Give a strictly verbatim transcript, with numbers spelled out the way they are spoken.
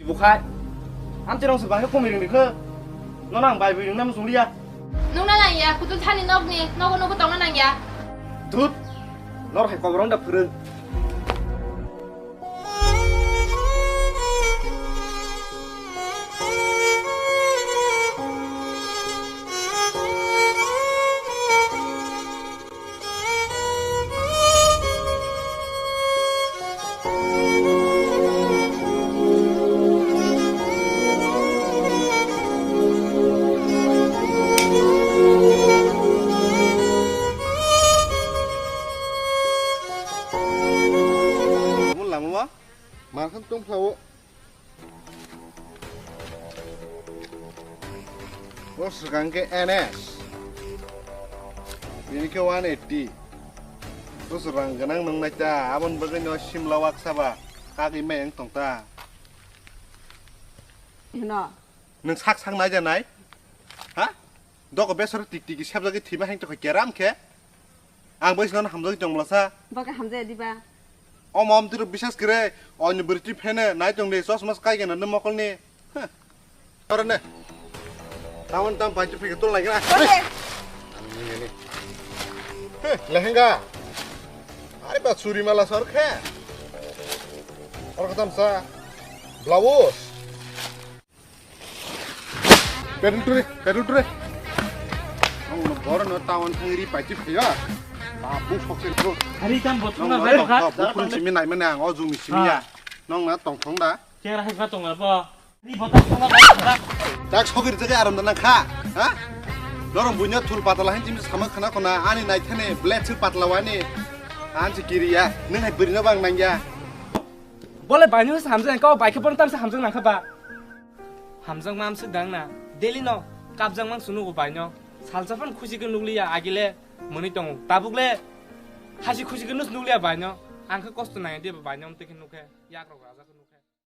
Bukhai, amchirong se bahai kumi ring rikhe. Nono ang bai bui ring nam sung liya. Nung na nang ya, kutul thani nok ni, nogo nogo tong na nang ya. Dut, nor hai koborong da phuru. Lamao ma? Markhan tongphlao. Bo swkang khe N S. Bini khe one eighty. Bo swkang gwnang nung nai ta, aboni bagwi no simla wak saba kagwi mayang tong ta. Hino. Nwng sak sak nai ja nai? Ha? Doko besor tik tik sebjagwi thima heng tokha keram khe. Ang bai sino hamjagwi tong mlasa. Baka hamjaya diba? Omo om tiro bisas kre, oni bwrwi phene nai tong de, chosma kai gana no mokol ni. Heh. Oro ne. Tamon tam pai phege tol lai gana. Baka. Heh, lehenga. Ari ba churi mala sor khe. Oro katam sa. Blouse. Pedal turi, pedal turi. Ang no bor no tawon thangri paiti phaya. Babu sokse bro. Hari tam botong na bai kha. Bukun simi nai mane ang o jung ni simi ya. Nong na tong thong da. Kera hai ba tong na bo. Hari botong tong na bai kha. Tak sokir jaga aram da nang kha. Ha? Norong bunya thul patala hin jimi sama khana khona ani nai thane blade sir patla wani. An si kiri ya. Nang hai buri no bang nang ya. Bole bai no samjang kau bai khe bon tam sa hamjang nang kha ba. Hamjakma amswk dang na? Daily no kapjakma ang sunugo bai no. Salsa phan khusi khe nukliya, agile mwnwi tongo. Tabuk le hasi khusi khe nus nukliya bai no. Ang khe kosto nai de bai no, amtwi khe nukhe, yak rok raja khe nukhe.